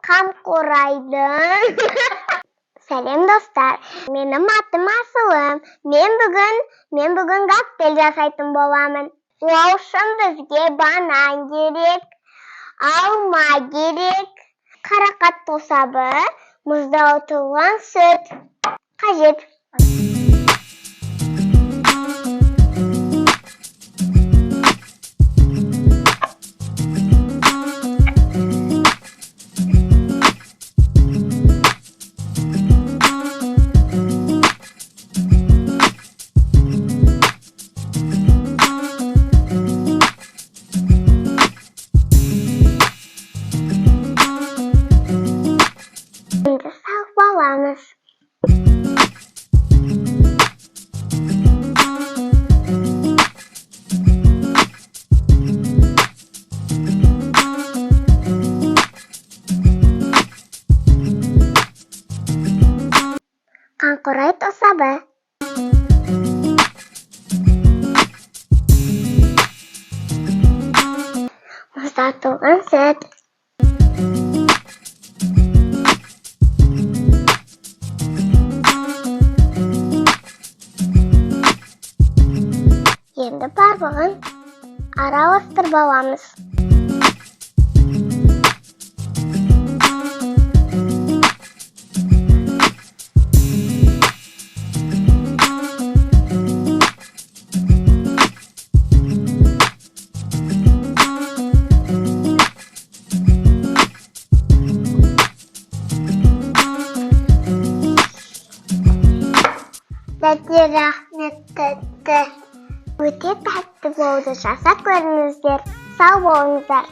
Қамқорайдың. Сәлем, достар! Менің атым Асылым. Мен бүгін коктейль жасайтын боламын. Ол үшін бізге банан керек, алма керек, қарақат тосабы, мұздатылған сүт қажет. Енді салып аламыз. Қаңқурай тосабы. Мұздатылған сүт. Енді барлығын араластырып аламыз. Тәте, рахмет, тәтті. Өте тәтті болды, жасап көріңіздер. Сау болыңыздар.